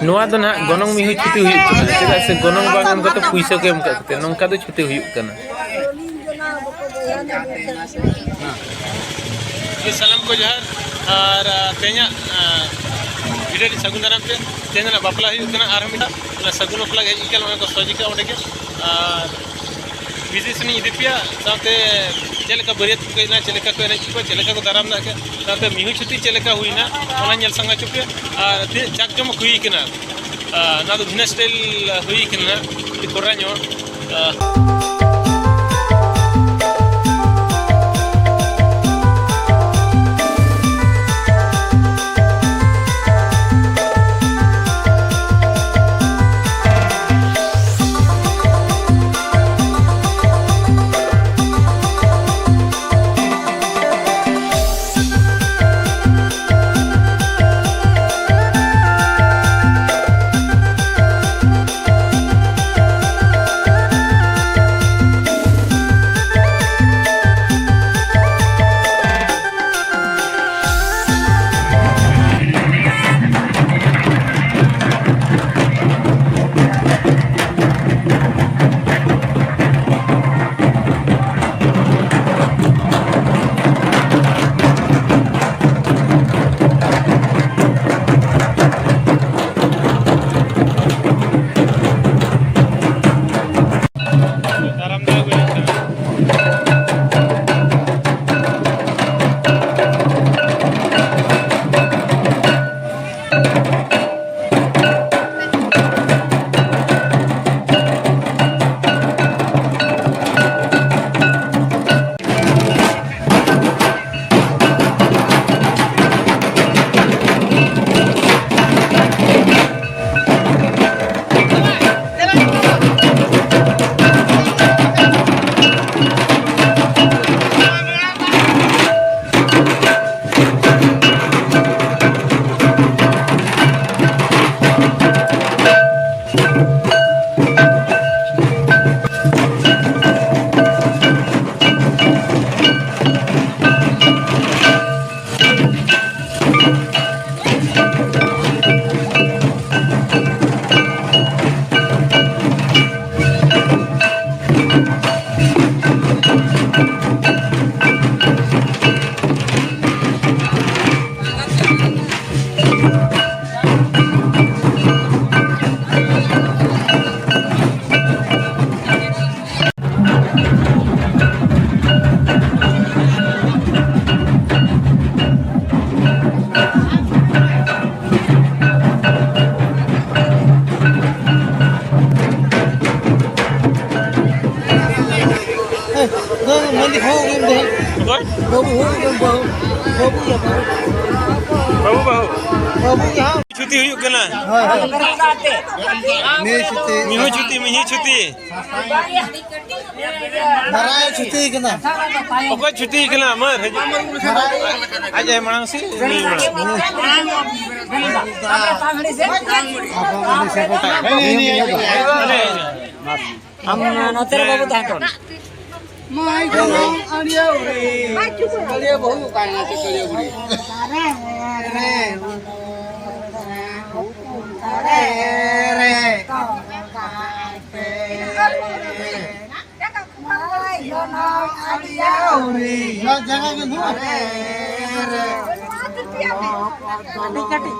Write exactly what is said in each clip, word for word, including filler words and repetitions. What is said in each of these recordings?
ᱱᱚᱣᱟ ᱫᱚ ᱱᱟᱦᱟᱜ ᱜᱚᱱᱚᱝ ᱢᱤᱦᱩ ᱪᱷᱩᱴᱤ ᱦᱩᱭᱩᱜ ᱠᱟᱱᱟ, ᱪᱮᱫᱟᱜ ᱥᱮ ᱜᱚᱱᱚᱝ ᱵᱟᱝ ᱮᱢ ᱠᱟᱛᱮ ᱯᱩᱭᱥᱟᱹ ᱠᱚ ᱮᱢ ᱠᱟᱜ ᱠᱚᱛᱮ ᱱᱚᱝᱠᱟ ᱫᱚ ᱪᱷᱩᱴᱤ ᱦᱩᱭᱩᱜ ᱠᱟᱱᱟ᱾ ᱥᱟᱱᱟᱢ ᱠᱚ ᱡᱚᱦᱟᱨ᱾ ᱟᱨ, ᱟ, ᱛᱮᱦᱮᱧᱟᱜ, ᱟ, video ᱨᱮ ᱥᱟᱹᱜᱩᱱ ᱫᱟᱨᱟᱢ ᱯᱮ᱾ ᱛᱮᱦᱮᱧ ᱫᱚ ᱱᱟᱜ ᱵᱟᱯᱞᱟ ᱦᱩᱭᱩᱜ ᱠᱟᱱᱟ, ᱟᱨ ᱢᱤᱫ ᱫᱷᱟᱣ ᱚᱱᱟ ᱥᱟᱹᱜᱩᱱ ᱵᱟᱯᱞᱟ ᱜᱮ ᱦᱮᱡ ᱮᱠᱟᱞ ᱚᱱᱟ ᱠᱚ ᱥᱚᱡᱷᱮ ᱠᱟᱜᱼᱟ ᱚᱸᱰᱮ ᱜᱮ᱾ ᱟᱨ ᱵᱤᱫᱮᱥ ᱨᱤᱧ ᱤᱫᱤ ᱯᱮᱭᱟ, ᱥᱟᱶᱛᱮ ᱪᱮᱫ ᱞᱮᱠᱟ ᱵᱟᱹᱨᱭᱟᱹᱛ ᱠᱚ ᱮᱱᱟ, ᱪᱮᱫ ᱞᱮᱠᱟ ᱠᱚ ᱮᱱᱮᱡ ᱠᱚ, ᱪᱮᱫ ᱞᱮᱠᱟ ᱠᱚ ᱫᱟᱨᱟᱢ ᱫᱟᱜ ᱠᱮᱫ, ᱥᱟᱶᱛᱮ ᱢᱤᱦᱩ ᱪᱷᱩᱴᱤ ᱪᱮᱫ ᱞᱮᱠᱟ ᱦᱩᱭᱱᱟ, ᱚᱱᱟ ᱧᱮᱞ ᱥᱟᱢᱟᱝ ᱦᱚᱪᱚ ᱯᱮᱭᱟ᱾ ᱟᱨ ᱛᱤᱱᱟᱹᱜ ᱡᱟᱠ ᱡᱚᱢᱚᱠ ᱦᱩᱭ ᱠᱟᱱᱟ, ᱟᱨ ᱱᱚᱣᱟ ᱫᱚ ᱵᱷᱤᱱᱟᱹ style ᱦᱩᱭ ᱠᱟᱱᱟ, ᱟᱹᱰᱤ ᱠᱚᱰᱨᱟ ᱧᱚᱜ᱾ ᱟᱨ ᱚᱠᱚᱭ? ᱵᱟᱹᱵᱩ, ᱦᱳᱭ, ᱵᱟᱹᱵᱩ᱾ ᱵᱟᱹᱵᱩ ᱜᱮ, ᱵᱟᱹᱵᱩ᱾ ᱵᱟᱹᱵᱩ, ᱵᱟᱹᱦᱩ᱾ ᱵᱟᱹᱵᱩ ᱜᱮ, ᱦᱮᱸ᱾ ᱪᱷᱩᱴᱤ ᱦᱩᱭᱩᱜ ᱠᱟᱱᱟ᱾ ᱦᱳᱭ, ᱦᱳᱭ᱾ ᱢᱤᱦᱩ ᱪᱷᱩᱴᱤ᱾ ᱢᱤᱦᱩ ᱪᱷᱩᱴᱤ, ᱢᱤᱦᱩ ᱪᱷᱩᱴᱤ᱾ ᱢᱟᱨᱟᱝ ᱪᱷᱩᱴᱤ ᱠᱟᱱᱟ᱾ ᱚᱠᱚᱭ ᱪᱷᱩᱴᱤ ᱠᱟᱱᱟ? ᱢᱟᱹᱨ ᱦᱤᱡᱩᱜ᱾ ᱢᱟᱨᱟᱝ᱾ ᱟᱡ ᱦᱮᱡ ᱢᱟᱲᱟᱝ ᱥᱮ ᱩᱱᱤ ᱢᱟᱲᱟᱝ? ᱟᱵᱚ ᱩᱱᱤ ᱥᱮ ᱠᱚ ᱛᱟᱦᱮᱸ᱾ ᱟᱢ ᱱᱚᱛᱮ ᱨᱮ ᱵᱟᱹᱵᱩ ᱛᱟᱦᱮᱸ ᱠᱚᱜ ᱢᱮ᱾ ᱢᱟᱹᱭ ᱜᱚᱱᱚᱝ ᱟᱹᱲᱤᱭᱟᱹᱣ ᱨᱮ᱾ ᱟᱹᱲᱤᱭᱟᱹ ᱵᱟᱹᱦᱩ ᱚᱠᱟᱭᱮᱱᱟ ᱪᱚ ᱟᱹᱲᱤᱭᱟᱹ ᱵᱩᱲᱦᱤ? ᱢᱟᱹᱭ ᱜᱚᱱᱚᱝ ᱟᱹᱲᱤᱭᱟᱹᱣ ᱨᱮ᱾ ᱱᱚᱣᱟ ᱡᱟᱭᱜᱟ ᱜᱮ ᱱᱚᱣᱟ᱾ ᱠᱟᱹᱴᱤᱡ, ᱠᱟᱹᱴᱤᱡ᱾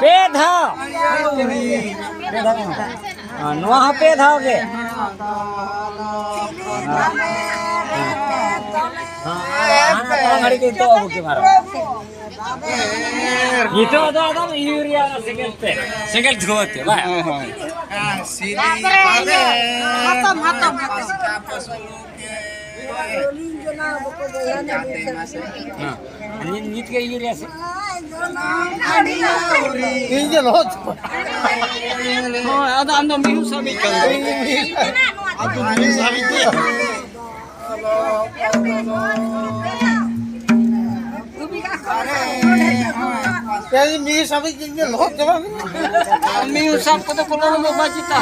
ᱯᱮ ᱫᱷᱟᱣ᱾ ᱯᱮ ᱫᱷᱟᱣ᱾ ᱱᱚᱣᱟ ᱦᱚᱸ ᱯᱮ ᱫᱷᱟᱣ ᱜᱮ᱾ ᱦᱟᱱᱟ ᱛᱟᱲᱟᱢ ᱜᱷᱟᱹᱲᱤ ᱠᱚ ᱱᱤᱛᱚᱜ ᱟᱹᱜᱩ ᱠᱮ ᱢᱟᱨᱚ᱾ ᱱᱤᱛᱚᱜ ᱫᱚ ᱟᱫᱚ ᱤᱭᱩᱨᱤᱭᱟ ᱥᱮᱸᱜᱮᱞ ᱛᱮ᱾ ᱥᱮᱸᱜᱮᱞ ᱫᱷᱩᱣᱟᱹ ᱛᱮ, ᱵᱟᱝ? ᱦᱳᱭ, ᱦᱳᱭ᱾ ᱦᱟᱛᱚᱢ, ᱦᱟᱛᱚᱢ, ᱦᱟᱛᱚᱢ᱾ ᱦᱮᱸ᱾ ᱱᱤᱛ, ᱱᱤᱛ ᱜᱮ ᱤᱭᱩᱨᱤᱭᱟ ᱥᱮ? ᱤᱧ ᱜᱮ ᱞᱚᱦᱚᱫ᱾ ᱦᱳᱭ, ᱟᱫᱚ ᱟᱢ ᱫᱚ ᱢᱤᱦᱩ ᱥᱟᱵᱤᱡ ᱠᱟᱱ ᱫᱚ᱾ ᱟᱫᱚ ᱢᱤᱦᱩ ᱥᱟᱵᱤᱡ ᱫᱚ᱾ ᱤᱧ ᱢᱤᱦᱩ ᱥᱟᱵᱤᱡ ᱤᱧ ᱜᱮ ᱞᱚᱦᱚᱫ ᱪᱟᱵᱟ ᱠᱮᱫᱟ᱾ ᱢᱤᱦᱩ ᱥᱟᱵ ᱠᱚᱫᱚ ᱠᱚ ᱞᱚᱦᱚᱫ ᱵᱟᱭ ᱪᱮᱫᱟ᱾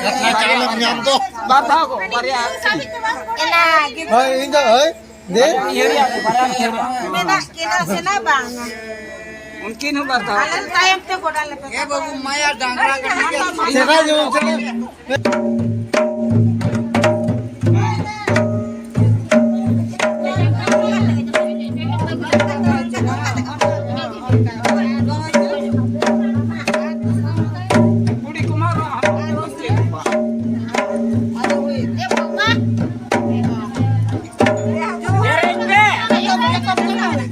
ᱠᱟᱛᱷᱟ ᱪᱟᱣᱞᱮᱢ ᱧᱟᱢ ᱫᱚ᱾ ᱵᱟᱨ ᱫᱷᱟᱣ ᱠᱚ, ᱵᱟᱨᱭᱟ᱾ ᱦᱳᱭ, ᱤᱧ ᱫᱚ, ᱦᱳᱭ, ᱫᱮ᱾ ᱢᱮᱱᱟᱜ ᱠᱤᱱᱟ ᱥᱮ ᱱᱟ ᱵᱟᱝᱟ? ᱩᱱᱠᱤᱱ ᱦᱚᱸ ᱵᱟᱨ ᱫᱷᱟᱣ᱾ ᱟᱞᱮ ᱛᱟᱭᱚᱢ ᱛᱮ ᱜᱚᱰᱟ ᱞᱮ ᱯᱮ᱾ ᱮ ᱵᱟᱹᱵᱩ, ᱢᱟᱭᱟ ᱰᱟᱝᱨᱟ ᱠᱟᱹᱴᱤᱡ ᱜᱟᱱ ᱥᱮᱫᱟᱭ ᱡᱮᱢᱚᱱ ᱥᱮᱫᱟᱭ᱾ ᱠᱩᱲᱤ ᱠᱚᱢᱟ ᱥᱮᱨᱮᱧ ᱯᱮ᱾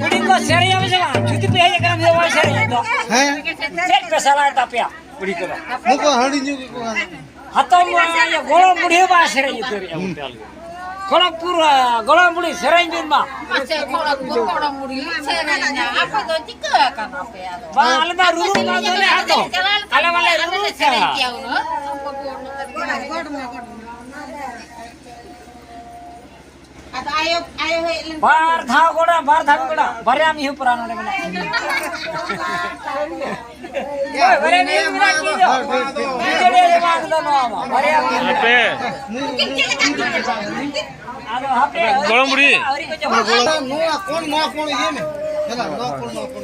ᱠᱩᱲᱤ ᱠᱚ ᱥᱮᱨᱮᱧ ᱟᱯᱮ ᱥᱮ ᱵᱟᱝ? ᱡᱩᱫᱤ ᱯᱮ ᱦᱮᱡ ᱟᱠᱟᱱᱟ, ᱢᱤᱫ ᱦᱚᱲ ᱥᱮᱨᱮᱧ ᱫᱚ᱾ ᱦᱮᱸ᱾ ᱪᱮᱫ ᱯᱮ ᱥᱟᱞᱟᱭ ᱛᱟᱯᱮᱭᱟ ᱠᱩᱲᱤ ᱠᱚᱫᱚ? ᱱᱩᱠᱩ ᱦᱟᱺᱰᱤ ᱧᱩ ᱜᱮᱠᱚ ᱜᱟᱱᱚᱜᱼᱟ᱾ ᱦᱟᱛᱚᱢ ᱤᱭᱟᱹ ᱜᱚᱲᱚᱢ ᱵᱩᱲᱦᱤ ᱵᱟᱭ ᱥᱮᱨᱮᱧ ᱩᱛᱟᱹᱨᱮᱜᱼᱟ ᱦᱩᱸ᱾ ᱜᱚᱴᱟ ᱨᱮᱜᱮ᱾ ᱠᱷᱚᱲᱚᱜᱽᱯᱩᱨ, ᱟ, ᱜᱚᱲᱚᱢ ᱵᱩᱲᱦᱤ ᱥᱮᱨᱮᱧ ᱵᱤᱱ ᱢᱟ᱾ ᱟᱪᱪᱷᱟ, ᱠᱷᱚᱲᱚᱜᱽᱯᱩᱨ ᱜᱚᱲᱚᱢ ᱵᱩᱲᱦᱤ ᱥᱮᱨᱮᱧᱟ᱾ ᱟᱯᱮ ᱫᱚ ᱪᱤᱠᱟᱹ ᱟᱠᱟᱱᱟ ᱯᱮ ᱟᱫᱚ? ᱵᱟᱝ, ᱟᱞᱮ ᱢᱟ ᱨᱩᱨᱩ ᱵᱟᱝ ᱫᱚᱞᱮ ᱟᱫᱚ᱾ ᱟᱞᱮ ᱢᱟᱞᱮ ᱨᱩᱨᱩ ᱥᱮᱨᱮᱧ ᱠᱮᱭᱟ᱾ ᱠᱮᱭᱟ ᱩᱱᱟᱹᱜ᱾ ᱟᱫᱚ ᱟᱭᱳ, ᱟᱭᱳ ᱦᱮᱡ ᱞᱮᱱ ᱵᱟᱨ ᱫᱷᱟᱣ ᱜᱚᱲᱟ, ᱵᱟᱨ ᱫᱷᱟᱣ ᱜᱚᱲᱟ᱾ ᱵᱟᱨᱭᱟ ᱢᱤᱦᱩ ᱯᱟᱨᱟ ᱱᱚᱰᱮ ᱢᱮᱱᱟᱜ ᱠᱤᱱᱟ᱾ ᱦᱳᱭ, ᱵᱟᱨᱭᱟ ᱢᱤᱦᱩ ᱢᱮᱱᱟᱜ ᱠᱤᱱ ᱫᱚ᱾ ᱵᱤᱡᱚᱲᱤᱭᱟᱹ ᱫᱚ ᱵᱟᱝ ᱫᱚ ᱱᱚᱣᱟ ᱢᱟ᱾ ᱵᱟᱨᱭᱟ ᱢᱤᱦᱩ᱾ ᱦᱟᱯᱮ᱾ ᱟᱫᱚ ᱦᱟᱯᱮ᱾ ᱜᱚᱲᱚᱢ ᱵᱩᱲᱦᱤ᱾ ᱟᱹᱣᱨᱤ ᱠᱚ ᱪᱟᱵᱟᱜᱼᱟ᱾ ᱱᱚᱣᱟ ᱠᱚᱱ, ᱱᱚᱣᱟ ᱠᱚᱱ ᱤᱭᱟᱹ ᱢᱮ᱾ ᱦᱮᱸ, ᱱᱚᱣᱟ ᱠᱚᱱ, ᱱᱚᱣᱟ ᱠᱚᱱ᱾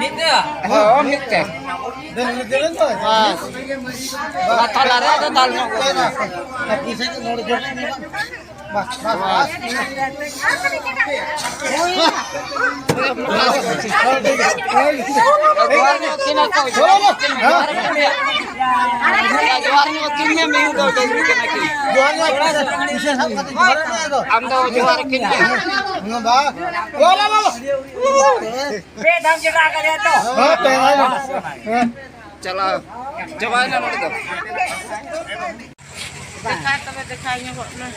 ᱢᱤᱫ ᱫᱷᱟᱣ᱾ ᱦᱳᱭ, ᱢᱤᱫ ᱛᱮ᱾ ᱫᱮᱱ, ᱫᱮᱱ, ᱫᱮᱱ, ᱫᱮᱱ᱾ ᱵᱟᱥ᱾ ᱵᱟᱥ, ᱛᱟᱞᱟ ᱨᱮ ᱟᱫᱚ ᱫᱟᱞ ᱧᱚᱜ ᱜᱚᱫ ᱢᱮ᱾ ᱯᱩᱭᱥᱟᱹ ᱠᱚ ᱱᱚᱰᱮ ᱡᱚᱢ ᱢᱮ᱾ ᱵᱟᱥ, ᱵᱟᱥ, ᱵᱟᱥ᱾ ᱡᱚᱦᱟᱨ ᱧᱚᱜ ᱠᱤᱱ ᱟᱠᱚ, ᱡᱚᱦᱟᱨ ᱧᱚᱜ ᱠᱤᱱ ᱢᱮ᱾ ᱡᱚᱦᱟᱨ ᱧᱚᱜ ᱠᱤᱱ ᱢᱮ, ᱢᱤᱦᱩ ᱫᱚ ᱰᱟᱹᱝᱨᱤ ᱠᱟᱱᱟ ᱠᱤᱱ᱾ ᱡᱚᱦᱟᱨ ᱧᱚᱜ ᱠᱤᱱ ᱢᱮ, ᱯᱩᱭᱥᱟᱹ ᱥᱟᱵ ᱠᱟᱛᱮ ᱡᱚᱦᱟᱨ ᱧᱚᱜ ᱠᱤᱱ ᱢᱮ ᱟᱫᱚ᱾ ᱟᱢ ᱫᱚ ᱡᱚᱦᱟᱨ ᱠᱤᱱ ᱢᱮ᱾ ᱦᱮᱸ, ᱵᱟ᱾ ᱵᱟ, ᱵᱟ, ᱵᱟ, ᱵᱟ᱾ ᱯᱮ ᱫᱷᱟᱣ ᱪᱟᱞᱟᱣ ᱠᱟᱱᱟ ᱛᱚ᱾ ᱦᱮᱸ, ᱯᱮ ᱫᱷᱟᱣ᱾ ᱦᱮᱸ᱾ ᱪᱟᱞᱟᱣ ᱪᱟᱵᱟᱭᱮᱱᱟ ᱱᱚᱰᱮ ᱫᱚ᱾ ᱫᱮᱠᱷᱟ ᱛᱚᱵᱮ, ᱫᱮᱠᱷᱟ ᱧᱚᱜᱚᱜ ᱢᱮ᱾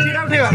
ᱪᱮᱫᱟᱜ ᱩᱴᱷᱟᱹᱣᱟ?